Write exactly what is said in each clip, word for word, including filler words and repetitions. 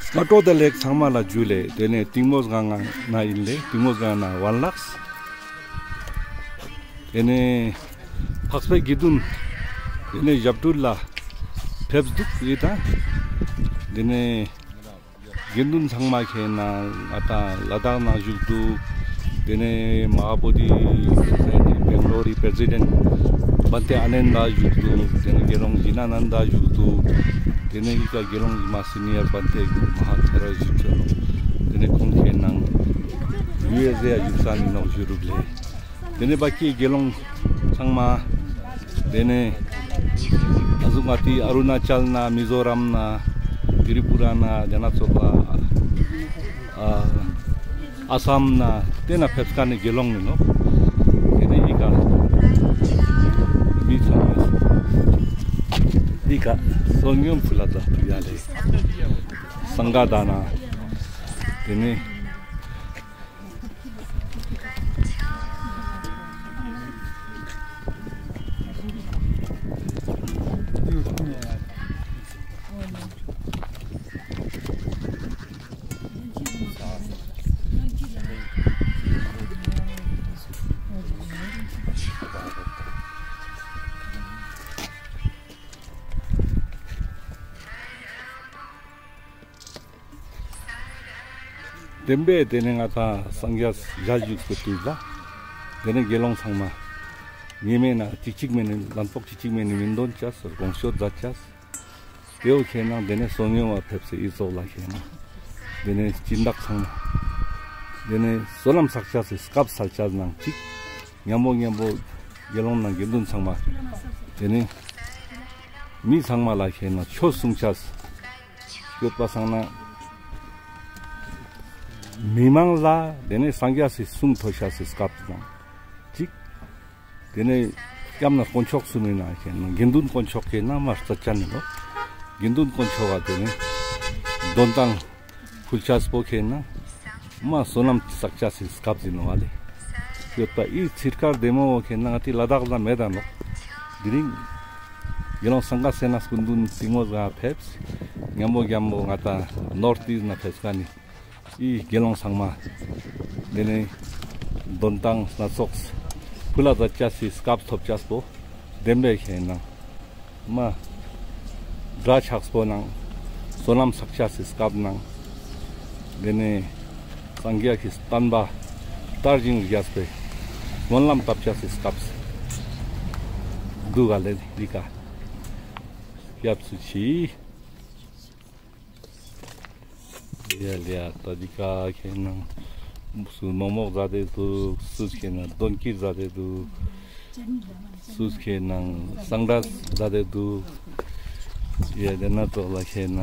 སྔ་དྲོ་བདེ་ལེགས། ཚང་མ་ལ་ཇུ་ལེ། ཏེ་ནེ་གཏིང་མོ་སྒང་ང་ན་ཨིན་ལེ། གཏིང་མོ་སྒང་ང་ན་ཝན་ལགས། ཏེ་ནེ་འཕགས་པའི་དགེ་འདུན། ཏེ་ནེ་ཞབས་དྲུང་ལ་ཕེབས་དུག་ཨིན་ད། ཏེ་ནེ་དགེ་འདུན་ཚང་མ་ཁེ་ན་ང་ཏང་ལ་དྭགས་ནང་བཞུགས་དུག། ཏེ་ནེ་མ་ཧཱ་བོ་དྷི་སོ་སའི་ཊི་བེང་ལོར་རི་པྲེ་སི་ཌེན་ཊ་བན་ཏེ་ཨ་ནནྡ་བཞུགས་དུག། ཏེ་ནེ་དགེ་སློང་ཇི་ན་ནན་དྷ་བཞུགས་དུག། ཏེ་ནེ་ཨི་ཀ་དགེ་སློང་མ་སི་ནི་ཡར་བན་ཏེ་མ་ཧཱ་ཐེ་ར་བཞུགས་ཏེ་ནོག། ཏེ་ནེ་ཁོང་ཁེ་ན་ཡུ་ཨེས་ཨེ་ཡ་བཞུགས་ས་ནི་ནོག་ཞུ་རུག་ལེ། ཏེ་ནེ་བ་ཀི་དགེ་སློང་ཚང་མ། ཏེ་ནེ་ཨ་ཟུག་ང་ཏི་ཨ་རུ་ན་ཅལ་ན་མི་ཛོ་རམ་ན་ཏི་རི་པུ་ར་ན་ཏེ་ན་ཙོགས་ལ་ཨ་ཨ་སམ་ན་ཏེ་ན་ཕེབས་ཁན་ནི་དགེ་སློང་ཨིན་ནོག། ཏེ་ནེ་ཨི་ཀ་མི་ཚང་མ་ཨི་ཀ་བསོད་སྙོམས་ཕུལ་ལ་ཛད་དུག་ཡ་ལེ། སངྒ་དྷ་ན་ཏེ་ནེ། བདེན་པའི་ཏེ་ནེ་ང་ཏང་སངས་རྒྱས་ཞལ་བཞུགས་པའི་དུས་ལ། ཏེ་ནེ་དགེ་སློང་ཚང་མ། ཉེ་མེད་ན་ཅིག་ཅིག་མེད་ནི་ལན་ཕོག་ཅིག་ཅིག་མེད་ནི་མིན་དོན་ཅས་དགོངས་ཤོད་མཛད་ཅས། ཏེའོ་ཁེ་ན་ཏེ་ནེ་བསོད་སྙོམས་ལ་ཕེབས་སེ་ཨི་ཙོགས་ལ་ཁེ་ན། ཏེ་ནེ་སྦྱིན་བདག་ཚང་མ། ཏེ་ནེ་བསོད་ནམས་བསགས་ཅས་སི་སྐབས་སལ་ཅས་ནང་ཅིག། ཉམ་པོ་ཉམ་པོ་དགེ་སློང་ནང་དགེ་འདུན་ཚང་མ། ཏེ་ནེ་མི་ཚང་མ་ལ་ཁེ་ན་ཆོས་གསུང་ཅས། ཡོད་པ་སང་ན་མི་མང་ལ་ཏེ་ནེ་སངས་རྒྱས་སི་གསུང་ཐོས་ཤེས་སི་སྐབས་དང་ཅིག། ཏེ་ནེ་སྐྱབས་གནས་དཀོན་མཆོག་གསུམ་ཨིན་ན་ཁེ་ན་དགེ་འདུན་དཀོན་མཆོག་ཁེ་ན་མ་རྩ་ཅན་ཨིན་ནོག། དགེ་འདུན་དཀོན་མཆོག་ག་ཏེ་ནེ་དོན་ཏང་ཕུལ་ཅས་པོ་ཁེ་ན་མ་བསོད་ནམས་བསགས་ཅས་སི་སྐབས་ཨིན་ནོག་ཨ་ལེ། ཡོད་པ་ཨི་ཚིར་ཀར་བདེ་མོ་ཁེ་ན་ང་ཏི་ལ་དྭགས་ལ་མེད་ད་ནོག། དེ་རིང་དགེ་སློང་སངྒ་སེ་ན་སྐུ་མདུན་གཏིང་མོ་སྒང་ཕེབས། ཉམ་པོ་ཉམ་པོ་ང་ཏང་ནོར་ཐ་ཨིསྟ་ནེ་ཕེབས་ཁན་ནི་ཨི་དགེ་སློང་ཚང་མ་ཏེ་ནེ་དོན་ཏང་སྣ་ཚོགས་ཕུལ་ལ་ཛད་ཅས་སི་སྐབས་ཐོབ་ཅས་པོ་བདེན་པའི་ཁེ་ན་མ་དགྲ་ཆགས་པོ་ནང་བསོད་ནམས་བསགས་ཅས་སི་སྐབས་ནང་ཏེ་ནེ་སངས་རྒྱས་ཀྱི་བསྟན་པ་དར་ཞིང་རྒྱས་པའི་སྨོན་ལམ་བཏབ་ཅས་སི་སྐབས་དུག་ག་ལེ། འི་ཀ་སྐྱབས་སུ་མཆི། ཡ་ལེ་ཡ། ད་འི་ཀ་ཁེ་ན་སུ་མོག་མོག་ཛད་དེ་དུག། སུ་ཁེ་ན་དོན་གྱི་ཛད་དེ་དུག། སུ་ཁེ་ན་སང་ཏྲས་ཛད་དེ་དུག། ཡ་ཏེ་ན་ཙོགས་ལ་ཁེ་ན་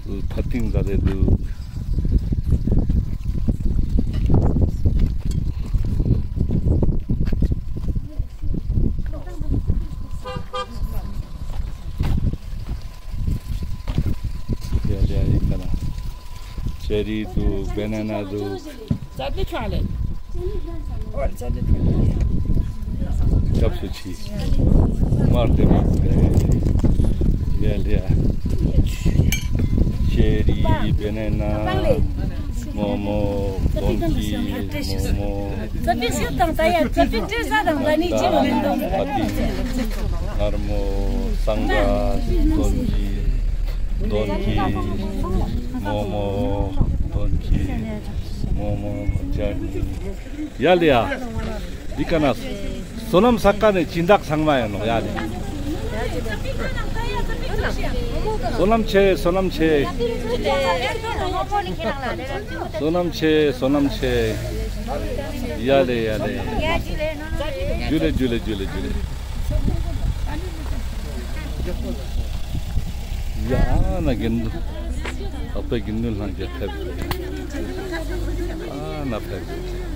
སུ་ཐ་ཏིང་ཛད་དེ་དུག། ཡ་ལེ་ཡ། འི་ཀ་ན་ཅེ་རི་དུག། བེ་ན་ན་དུག། སྐྱབས་སུ་མཆི། མར་ཏེ་མ་ཡ་ལེ་ཡ། ཅེ་རི། བེ་ན་ན། མོག་མོག། དོན་གྱི་མོག་མོག། ཐ་ཏིང་། མངར་མོ། སང་ཏྲས། དོན་གྱི། དོན་གྱི་མོག་མོག། དོན་གྱི་མོག་མོག། ཅེ་རི། ཡ་ལེ་ཡ། འི་ཀ་ན་བསོད་ནམས་བསགས་ཁན་ནི་སྦྱིན་བདག་ཚང་མ་ཨིན་ནོག་ཡ་ལེ། བསོད་ནམས་ཆེ། བསོད་ནམས་ཆེ། བསོད་ནམས་ཆེ། བསོད་ནམས་ཆེ། ཡ་ལེ་ཡ་ལེ། ཇུ་ལེ་ཇུ་ལེ་ཇུ་ལེ་ཇུ་ལེ། ཡ་ན་དགེ་འདུན། ཨ་པའི་དགེ་འདུན་ལྷན་རྒྱས་ཕེབས། ཨ་ན་ཕེབས།